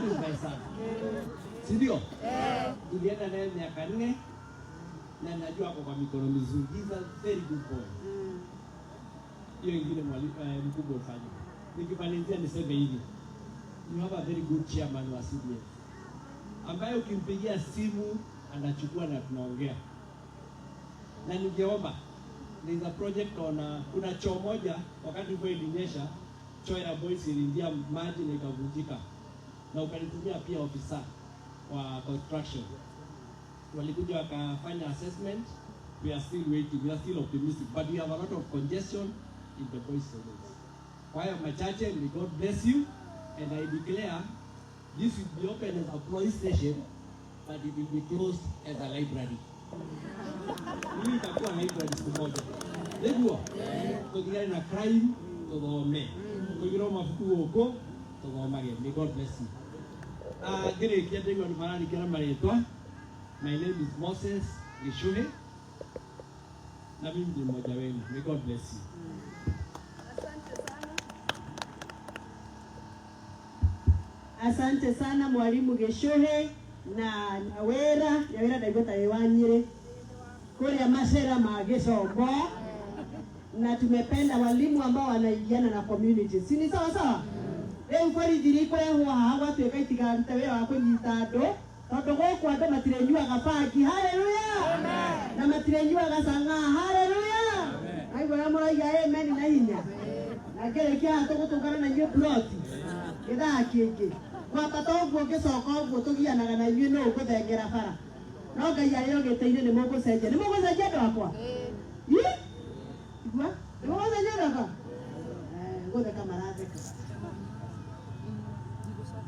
That is my son. Si ndio? Tulienda naye miaka 4 na najua ako kwa mikono mizuri. He's a very good boy. Hiyo ingine mkubwa ufanye. Nikimalizia niseme hivi. You have a very good chairman wa CDF ambaye ukimpigia simu anachukua na tunaongea. Na ningeomba, there is a project on kuna choo moja wakati mvua ilinyesha, choo ya boys iliingia maji na ikavunjika, na ukanitumia pia ofisa wa construction, walikuja wakafanya assessment. We are still waiting, we are still optimistic, but we have a lot of congestion in the boys toilets. Kwa hayo machache, may God bless you, and I declare this will be open as a police station, but it will be closed as a library. Hii itakuwa library siku moja. Nĩguo tũtigane na crime, tũthome, tũigĩrwo mabuku gũkũ tũthomage. May God bless you. Ah, ngĩrĩkia ndĩgua nĩ mararikĩra marĩtwa. My name is Moses Gichuhi na mimi ni mmoja wenu. May God bless you. Asante sana. Asante sana mwalimu Gichuhi na Nyawira. Nyawira ndaigua ta wĩ wa Nyĩrĩ kuria macera ma gĩcongo, na tumependa walimu ambao wanaingiana na community, si ni sawa sawa? Rĩu borithi iria ikũrehwo haha gwatuĩka itikarute wĩra wa kũnyita andũ, tondũ gũkũ andũ matirĩnyuaga bangi, haleluya, na matirĩnyuaga cang'aa, haleluya. Aigua ũrĩa mũraiga amen na hinya. Na ngĩrĩkia haha tũgũtũngana na inyuĩ ploti gĩthaa kĩngĩ kwambata ũguo, ngĩcoka ũguo tũgianaga na inyuĩ, nũ ũgũthengera bara, no Ngai arĩ o gĩtĩ-inĩ. Nĩ mũgũcenjia, nĩ mũgũcenjia andũ akwa. Ĩ? Igua, nĩ mũgũcenjia andũ akwa. Eh, gũtheka maratheka.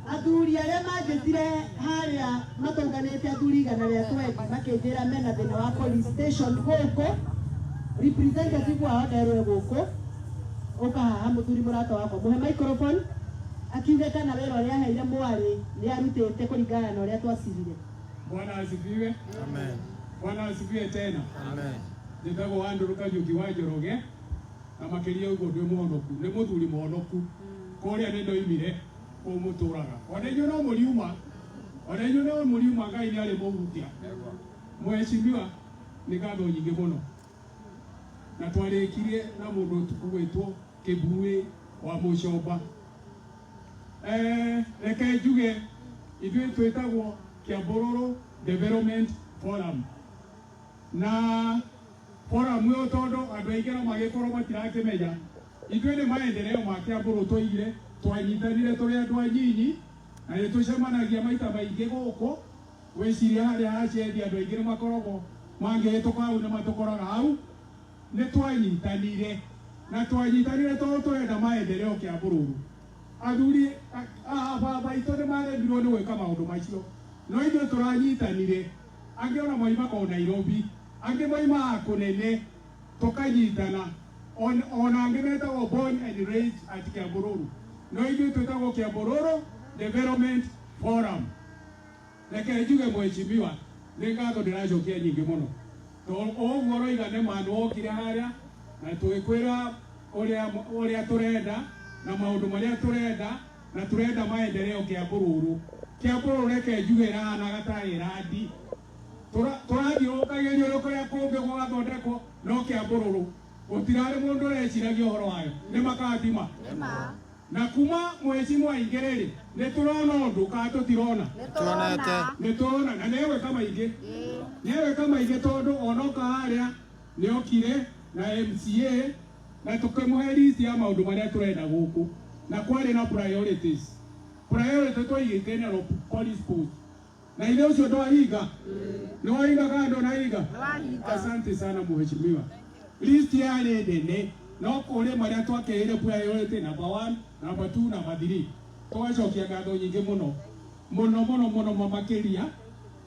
Athuri arĩa manjĩtire harĩa matũnganĩte, athuri 120, makĩnjĩra mena thĩna wa police station gũkũ, representative wao nderwe gũkũ. Ũka haha mũthuri mũrata wakwa, mũhe microphone akiuge kana wĩra ũrĩa aheire mwarĩ nĩ arutĩte kũringana na ũrĩa twacirire. Bwana asifiwe. Amen. Bwana asifiwe tena. Amen. Njĩtagwo Andrew Kariũki wa Njoroge na makĩria ũguo ndĩ mũhonoku, nĩ mũthuri mũhonoku. Kũrĩa nĩ ndoimire kũu mũtũraga. Ona inyuĩ no mũriuma, ona inyuĩ no mũriuma, Ngai nĩ arĩ mũhutia. Mheshimiwa, nĩ ngatho nyingĩ mũno. Na twarĩkirie na mũndũ ũgwĩtwo Kĩbuĩ wa Mũcomba. Reke njuge ithuĩ twĩtagwo Kiambururu Development Forum, na forum ĩyo tondũ andũ aingĩ no magĩkorwo matirakĩmenya, ithuĩ nĩ maendeleo ma Kiambururu twaigire, twanyitanire tũrĩ andũ anyinyi na nĩ tũcemanagia maita maingĩ gũkũ. Wĩciria harĩa hacendi andũ aingĩ nĩ makoragwo mangĩhĩtũka hau nĩ matũkoraga hau. Nĩ twanyitanire na twanyitanire tondũ tũrenda maendeleo Kiambururu. Athuri a baba aitũ nĩ maremirwo nĩ gwĩka maũndũ macio, no ithuĩ tũranyitanire. Angĩ ona moimaga o Nairobi, angĩ moimaga kũnene, tũkanyitana. Ona angĩ metagwo born and raised at Kiambururu, no ithuĩ twĩtagwo Kiambururu Development Forum. Reke njuge mheshimiwa, nĩ ngatho ndĩracokia nyingĩ mũno, tondũ o ũguo ũroiga nĩ ma, nĩwokire harĩa na tũgĩkwĩra ũrĩa tũrenda na maũndũ marĩa tũrenda, na tũrenda maendeleo Kiambururu. Kiambururu reke njuge ĩrahanaga ta ĩrandi tũrathiũrũrũkagĩrio kũrĩa kũngĩ gũgathondekwo, no Kiambururu gũtirarĩ mũndũ ũreciragia ũhoro wayo. Nĩ makatima na kuma mheshimiwa aingĩre rĩ, nĩ tũrona ũndũ kana tũtirona? Tuonete. Nĩ tũrona na nĩ egwĩka maingĩ, nĩ egwĩka maingĩ, tondũ onoka harĩa nĩ okire na MCA na tũkĩmũhe list ya maũndũ marĩa tũrenda gũkũ, na kwarĩ na priorities. Priority twaigĩte nĩ police post, na ithe ũcio ndwahinga, nĩ wahinga kana ndũnahinga? Asante sana mheshimiwa. List yarĩ nene, no kũrĩ marĩa twakĩrĩire priority number 1, number 2, number 3. Tũgacokia ngatho nyingĩ mũno mũno mũno mũno makĩria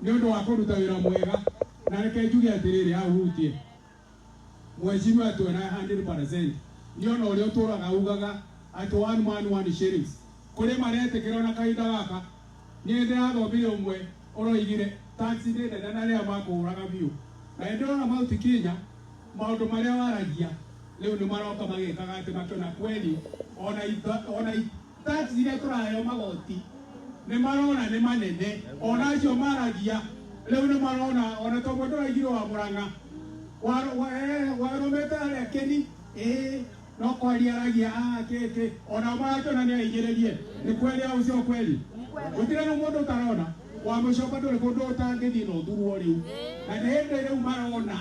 nĩ ũndũ wa kũruta wĩra mwega. Na reke njuge atĩrĩrĩ, hau hutie mheshimiwa, twena 100% nĩ ona ũrĩa ũtũraga ugaga atĩ one man one shillings kũrĩ maretĩkĩra. Ona kahinda gaka niĩ ndĩrathomire ũmwe ũroigire tax nĩ nene na arĩa makũhũraga biũ, na nĩ ndĩrona Mount Kenya maũndũ marĩa waragia rĩu nĩ maroka magĩkaga atĩ makĩona kweli ona tax iria tũraheo magoti. Nĩ marona nĩ manene ona acio maragia rĩu nĩ marona ona to mũndũ waigire wa Murang'a warũmĩte harĩa kĩni ĩĩ no kwaria aragia kĩkĩ ona marakĩona nĩ ahinyĩrĩrie. Nĩ kweli au sio kweli? Gũtirĩ na mũndũ ũtarona wa mũcoka ndũrĩ kũndũ ũtangĩthiĩ na ũthurwo rĩu na nĩ hĩndĩ rĩu marona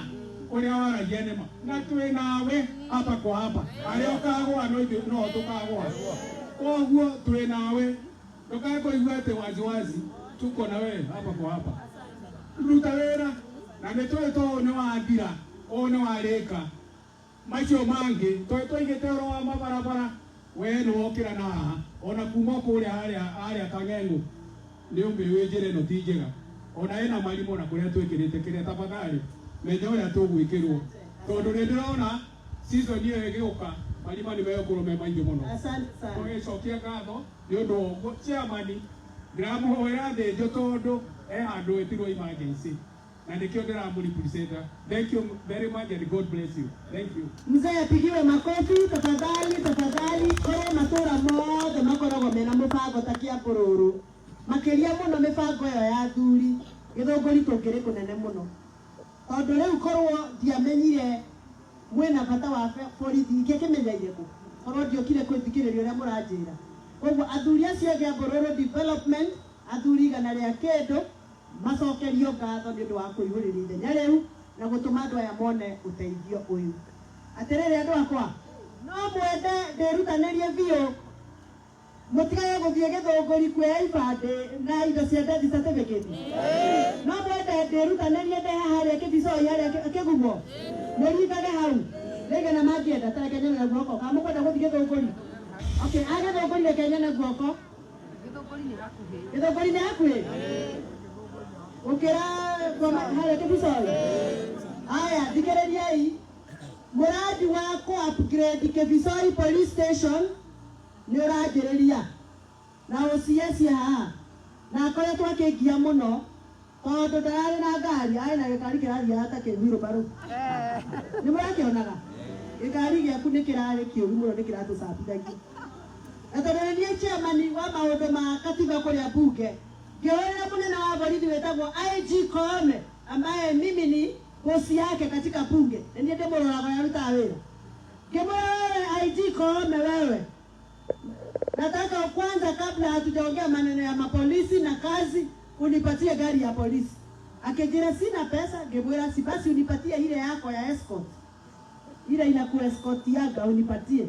ũrĩa waragia nĩma na twĩ nawe hapa kwa hapa arĩa ũkagũa no ithuĩ no tũkagũa koguo twĩ nawe ndũkae kũigua atĩ waziwazi tuko na wewe hapa kwa hapa ruta wĩra na nĩ tũĩ to ũyũ nĩ wathira ũyũ nĩ warĩka macio mangĩ tũĩ tũigĩte ũhoro wa mabarabara we nĩ wokĩra na haha ona kuma kũrĩa harĩa harĩa Kang'eng'ũ nĩ ũmĩũĩ njĩra ĩno ti njega ona ĩna marimũ na kũrĩa twĩkĩrĩte kĩrĩa tafadhali menya ũrĩa tũgwĩkĩrwo tondũ nĩ ndĩrona season ĩyo ĩgĩũka marima nĩ megũkorwo me maingĩ mũno. Asante sana. Tũgĩcokia ngatho nĩ ũndũ wa ũguo chairman ndĩramũhoera thĩnjo tondũ e handũ ĩtirwo emergency na nĩkĩo ndĩramũrepresenta. Thank you very much and God bless you. Thank you. Mzee apigiwe makofi tafadhali, tafadhali. Korwo matũra mothe makoragwo mena mũbango ta Kiambururu makĩria mũno mĩbango ĩyo ya athuri Gĩthũngũri tũngĩrĩ kũnene mũno tondũ rĩu korwo ndiamenyire mwĩna bata wa borithi ingĩkĩmenyeire kũ korwo ndiokire kwĩthikĩrĩria ũrĩa mũranjĩra. Koguo athuri acio angĩ a Mbororo Development athuri igana rĩa kĩndũ macokerio ngatho nĩ ũndũ wa kũihũrĩria ithenya rĩu na gũtũma andũ aya mone ũteithio ũyũ. Atĩrĩrĩ andũ akwa no mwende ndĩrutanĩrie biũ mũtigage gũthiĩ Gĩthũngũri kuoya ibandĩ na indo cia death certificate. No mwende ndĩrutanĩrie ndehe harĩa Kĩbicoi harĩa Kĩgumo mũringage hau rĩngĩ na mangĩenda ta reke nyone na guoko kana mũkwenda gũthiĩ Gĩthũngũri. Okay, a Gĩthũngũri reke nyone guoko. Gĩthũngũri nĩ hakuhĩ gũkĩra harĩa Kĩbicoi. Aya thikĩrĩriai mũradi wa kũ upgrade Kĩbicoi police station nĩ ũranjĩrĩria na OCS haha na akoretwo akĩngia mũno tondũ ndararĩ na ngari arĩ na gĩkari kĩrathiaga ta kĩwirũbarũ. Nĩ mũrakĩonaga gĩkari gĩaku nĩ kĩrarĩ kĩũru mũno nĩ kĩratũcambithagia na tondũ nĩ niĩ chairman wa maũndũ ma katiba kũrĩa bunge ngĩhũrĩra mũnene wa borithi wĩtagwo IG Koome ambaye mimi ni bosi yake katika bunge na niĩ ndĩmũroraga ũrĩa arutaga wĩra. Ngĩmwĩra wewe IG Koome, wewe nataka kwanza kabla hatujaongea maneno ya mapolisi na kazi unipatie gari ya polisi. Akijira sina pesa, ngĩmwĩra si basi unipatie ile yako ya escort. Ile inakuescortiaga unipatie.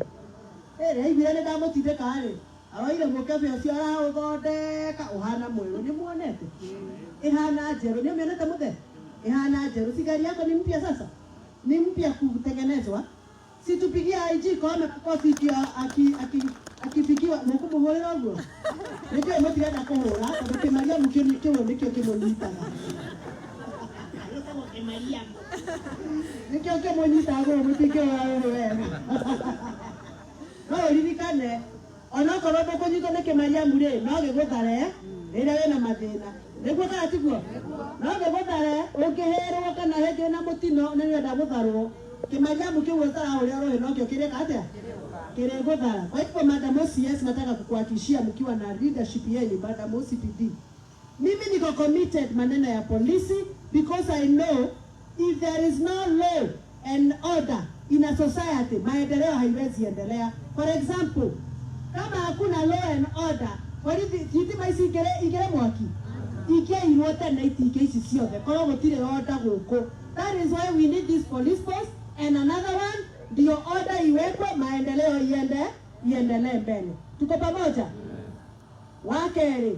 Aiguire nĩ ndamũtindĩka rĩ aroire mũkebe ũcio araũthondeka ũhana mwerũ nĩ muonete ĩhana njerũ nĩ ũmĩonete mũthe ĩhana njerũ si gari yako ni mpya sasa ni mpya kutengenezwa si tupigie IG Koome makofi ndio akifikiwa mũkũmũhũrĩra ũguo nĩkĩo mũtirenda kũhũra tondũ kĩmariamu kĩu nĩkĩo kĩmũnyitaga nĩkĩo kĩmũnyitaga ũguo mũtingĩhũra ũũ wega no ũririkane onokorwo ndũkũnyitwo nĩ kĩmariamu rĩ no gĩgũthare rĩrĩa wĩna mathĩna nĩguo kana tiguo no gĩgũthare ũngĩhĩrwo kana hĩndĩ ĩna mũtino nĩ ũrenda gũtharwo kĩmariamu kĩu ũtarahũrĩra rũhĩ nokĩo kĩrĩka atĩa kĩrĩgũthara. Kwa hivyo Madam OCS nataka kukuhakikishia mkiwa na leadership yenu Madam OCPD mimi niko committed maneno ya polisi because I know if there is no law and order in a society maendeleo haiwezi endelea. For example, kama hakuna law and order borithi thitima ici igere mwaki ingĩairwo tene itingĩ ici ciothe korwo gũtirĩ order gũkũ. That is why we need this police post and another one ndio order iwekwe maendeleo iendelee mbele. Tuko pamoja? Wa kerĩ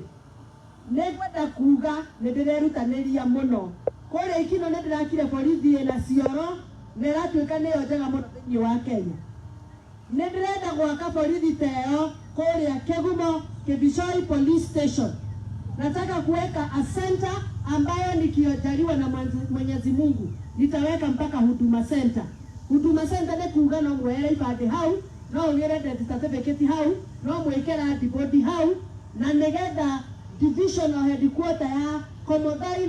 nĩngwenda kuga nĩ ndĩrerutanĩria mũno kũrĩa Ikino nĩ ndĩrakire borithi ĩna cioro na ĩratuĩka nĩyo njega mũno thĩinĩ wa Kenya. Nĩ ndĩrenda gwaka borithi ta ĩyo kũrĩa Kĩgumo Kibishoi Police Station. Nataka kuweka a center ambayo nikijaliwa na Mwenyezi Mungu nitaweka mpaka Huduma Center. Huduma Center nĩ kuga no mwere ibandĩ hau no ũgĩre death certificate hau no mwĩkĩra body hau na nĩgetha divisional headquarter ya Komothai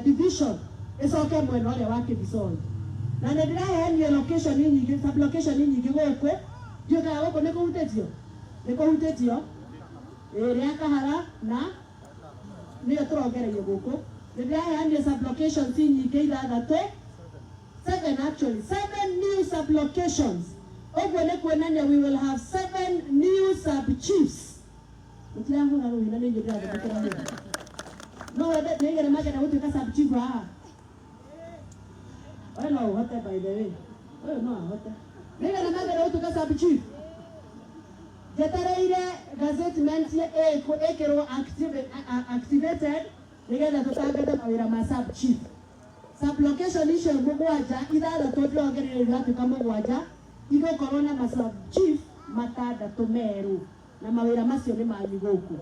division ĩcoke mwena ũrĩa wa Kibishoi. Na nĩ ndĩraheanire location nyingĩ sub location nyingĩ gũkũ ndiũ kana gũkũ nĩ kũhutĩtio nĩ kũhutĩtio ĩrĩa Kahara na tũrongereire gũkũ nĩ ndĩraheanire sublocations nyingĩ ithathatũ, seven actually, seven new sublocations. Ũguo nĩ kuonania we will have seven new sub chiefs. Mũtirahũra rũhĩ na nĩ inyuĩ ndĩrathondekera wĩra. No wende nĩ igana mangĩenda gũtuĩka sub chief haha? We no ũhote, by the way, ũyũ no ahote. Nĩ igana mangĩenda gũtuĩka sub chief? Njetereire gazettement ĩkĩrwo activated nĩgetha tũtangathe mawĩra ma sub chief. Sublocation icio mũgwanja, ithathatũ ndĩrongereire iratuĩka mũgwanja, igũkorwo na ma sub chief matandatũ merũ, na mawĩra macio nĩ manyu gũkũ.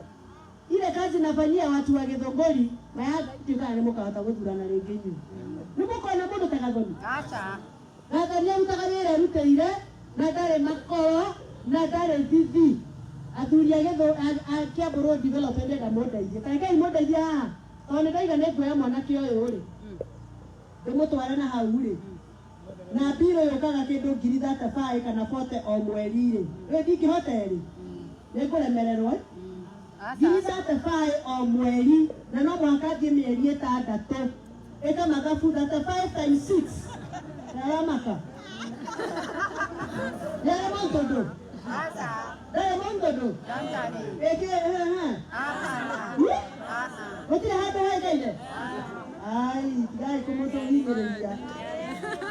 Ile kazi nafanyia watu wa Githũngũri na ya ituĩkaga nĩ mũkahota gũthurana rĩngĩ inyuĩ nĩ mũkona mũndũ ta Gathoni. Aca. Gathoni arutaga wĩra erutĩire na ndarĩ makoro na ndarĩ thithi. Athuri a a Kiambu Road Development, ndĩrenda mũndeithie. Ta rekei mũndeithie haha, tondũ nĩ ndaiga nĩ nguoya mwanake ũyũ rĩ, ndĩmũtware na hau rĩ, na mbirũ yũkaga kĩndũ 35,000 kana 40 o mweri rĩ, rĩ ndingĩhota rĩ, nĩ ngũremererwo eh? Ngiri Aca. 35 o mweri, na no mũhaka thiĩ mĩeri ĩtandatũ. Ĩka mathabu, 35 times 6 yaramaka yaramontondo. Aca. Yaramontondo. Danjare. Ĩkĩ Aca. Aca. Gũtirĩ handũ haikaire. Ai, tigai kũmũtũhinyĩrĩria.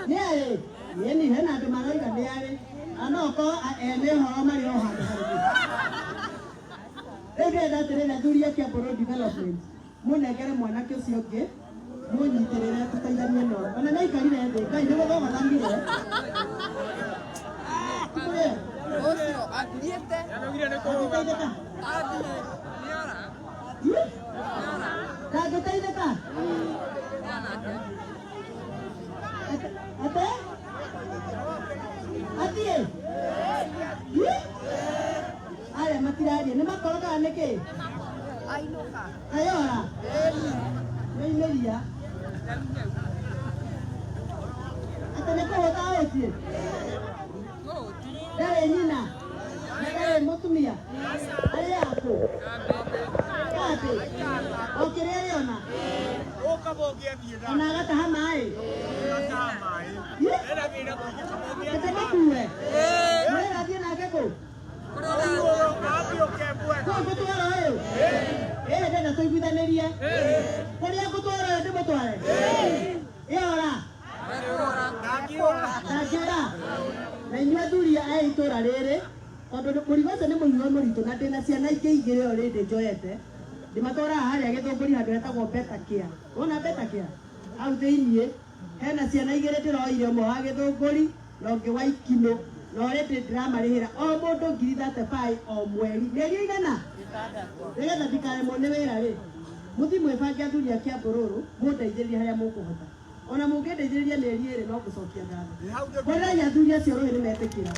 Nĩ arĩ ĩni, hena andũ marauga nĩ arĩ anokorwo ene ũhoro marĩ o handũ harĩ. Rĩu ndĩrenda atĩrĩrĩ, athuri a Kiambu Road Development, mũnengere mwanake ũcio ũngĩ, mũnyitĩrĩre, tũteithanie no ona nĩ aikarire thĩ. Ngai nĩ gũthogothanire. Tũkũrĩe. Ũcio athiĩte. Ndangĩteithĩka. Athiĩ. Nĩora. Ndangĩteithĩka ate athiĩ. Arĩa matiraria nĩ makorogaga nĩkĩ? Ainũka. Kayora nĩimĩria atĩ nĩ kũhũta ũtiĩ ndarĩ nyina na ndarĩ mũtumia arĩ akũ kambĩ o kĩrĩa arĩona ona agataha maĩ atĩ makue mũrĩrathiĩ nake kũ kũ ngũtwara ũyũ. Ĩĩ, ndenda tũiguithanĩrie kũrĩa ngũtwara ũyũ, ndĩmũtware ĩora ndangĩũra. Na inyuĩ athuri a itũra rĩrĩ, tondũ mũrigo ũcio nĩ mũrigo mũritũ, na ndĩna ciana ingĩ igĩrĩ already njoete, ndĩmatwaraga harĩa Gĩthũngũri handũ hetagwo Better Care. Wona Better Care hau thĩiniĩ hena ciana igĩrĩ ndĩroire, ũmwe wa Gĩthũngũri na ũngĩ wa Ikinũ, na already ndĩramarĩhĩra o mũndũ 35,000 o mweri mĩeri ĩigana, nĩgetha ndikaremwo nĩ wĩra rĩ. Mũthiĩ mwĩbange, athuri a Kiambu rũrũ, mũndeithĩrĩrie harĩa mũkũhota. Ona mũngĩndeithĩrĩria mĩeri 2 no ngũcokia ngatho. Kũrĩrai athuri acio rũĩ nĩ metĩkĩra.